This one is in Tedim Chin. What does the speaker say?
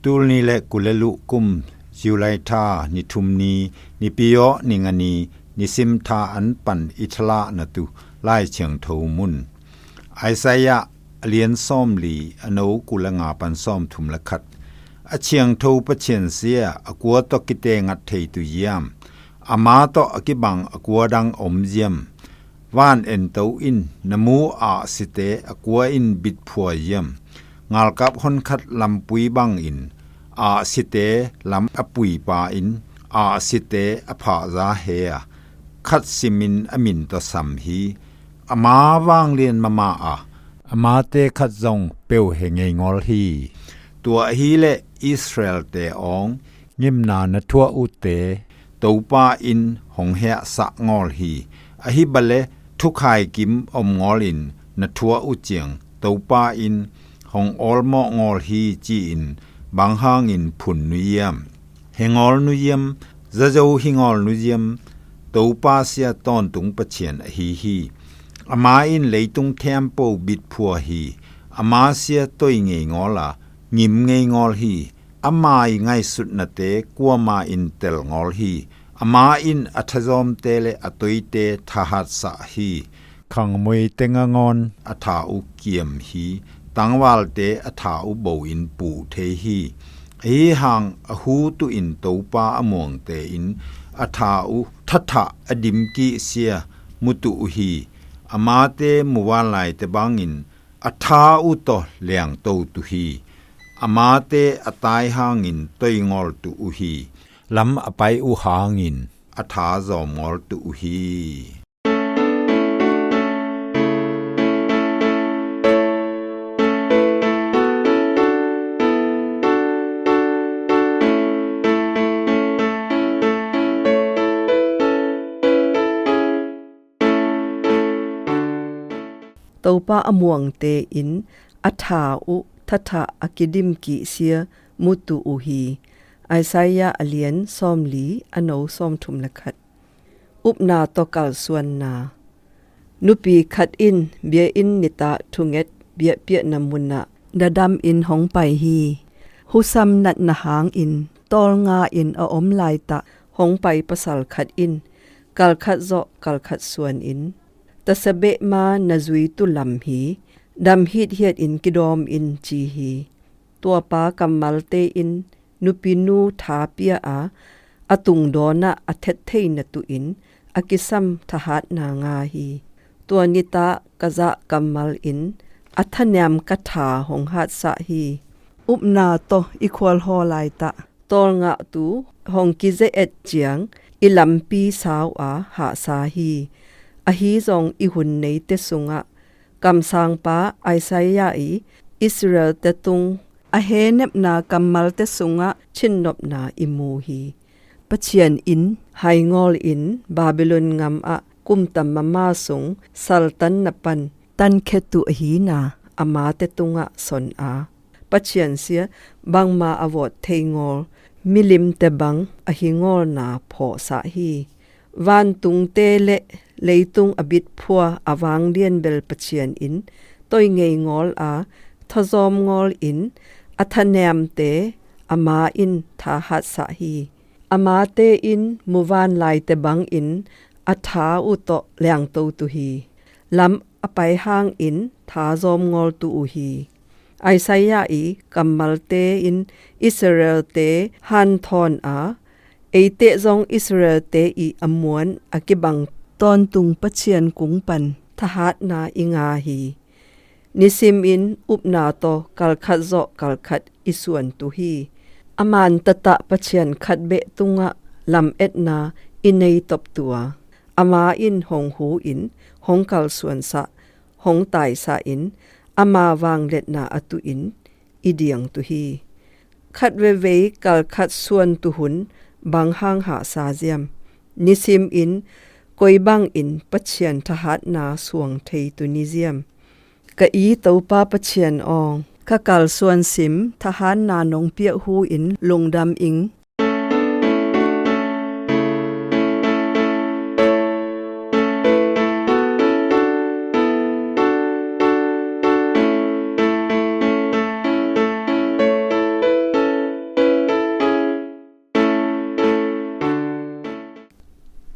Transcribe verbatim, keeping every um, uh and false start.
Tul ni le kul le luh kum, July tha ni thum ni, Nipi aw ni nga ni, nisim tha an pan i thalah na tu Lai Thiangtho mun. Isaiah a lian sawmli, a no kul le nga pan sawmthum le khat. A thiangtho Pathian sia a kua tawh kitengat thei tu hiam? Ama tawh a kibang a kua dang om hiam? Van ento in, na mu ahsite a kua in bitphua hiam? Ngalkap honkhat lampui bangin ahsite lam a puipa in ahsite a phahza he a, khat simin a min tawh sam hi. Ama vanglian mahmah a, amate khat zong peuhe ngeingawl hi. Tua ahileh Israel-te awng, ngimna na thuah uhte Topa in hong heahsah ngawl hi. Ahi bale thukhaikim om ngawlin na thuah uh ciang Topa in hong awlmawh ngawl hi, ci-in bang hangin phun nuiam, he ngawl nuiam, zazo hi ngawl nuiam? Topa sia tawntung Pathian ahi hi. Ama in leitung thempo bitphua hi. Ama sia toi ngeingawl a, ngim ngeingawl hi. Ama i ngaihsutnate kuama in tel ngawl hi. Ama in a thazawmte le a toite thahatsah hi. Khangmui teng a ngawn a tha uh kiam hi. Tangvalte a tha uh bo in puh thei hi. Ahi hang a hu tuhin Topa a muangte in a tha uh thathah a dimkih sia mutuh uh hi. Amate muvanlaite bangin a tha uh tawh liangto tuh hi. Amate a tai hangin toingawl tuh uh hi. Lam a pai uh hangin a tha zawmngawl tuh uh hi. Topa a muangte in a tha uh thathah a kidimkih sia mutuh uh hi. Isaiah a lian sawmli, a no sawmthum le khat. Upna tawh kalsuanna. Nupi khat in biakinn nitak thunget biakpiakna munah na damin hong pai hi. Husam natna hangin tawlnga in a om laitak hong pai pasal khat in kalkhat zawh kalkhat suanin, tasabeh ma na zui tulam hi. Dam hithiatin kidawm in, ci hi. Tuapa kammalte in nupinu tha pia a, a tungdawnah a thettheina tuhin a kisam thahatna nga hi. Tua nitak ka zah kammal in a thanem ka tha hong hatsah hi. Upna tawh i khualhaw laitak tawlngahtu hong kize-et ciang i lampi sau a hahsa hi. Ahi zong i hun neite sungah kamsangpa Isaiah i Israel-te tung a henepna kammalte sungah thinnopna i mu hi. Pathian in haingawlin Babylon ngamah kum tam mama sung saltanna pan tankhetu ahina amate tungah son a, Pathian sia bangma a vawt thei ngawl milimte bang a hi ngawlna phawhsah hi. Vantungte le leitung a bitphua a vanglian bel Pathian in toi ngei ngawl a, thazawm ngawl in a thanemte ama in thahatsah hi. Amate in muvanlaite bangin a tha uh tawh liangto tuh hi. Lam a pai hangin tha zawm ngawl tuh uh hi. Isaiah i kammalte in Israel-te hanthawn a, eite zong Israel-te i a muan a kibang tawntung Pathian kung pan thahatna i nga hi. Nisimin upna tawh kalkhat zawh kalkhat i suan tuh hi. A man tatah Pathian khat beh tungah lametna i nei tawp tuh a, ama in hong hu in, hong kalsuansah, hong taisah in, ama vangliatna a tuhin i diang tuh hi. Khat veivei kalkhat suan tuh hun bang hang hahsa ziam? Nisimin koi bangin Pathian thahatna suang thei tuh ni ziam? Ka i Topa Pathian aw, ka kalsuan sim thahatna nong piak hu in lungdam ing.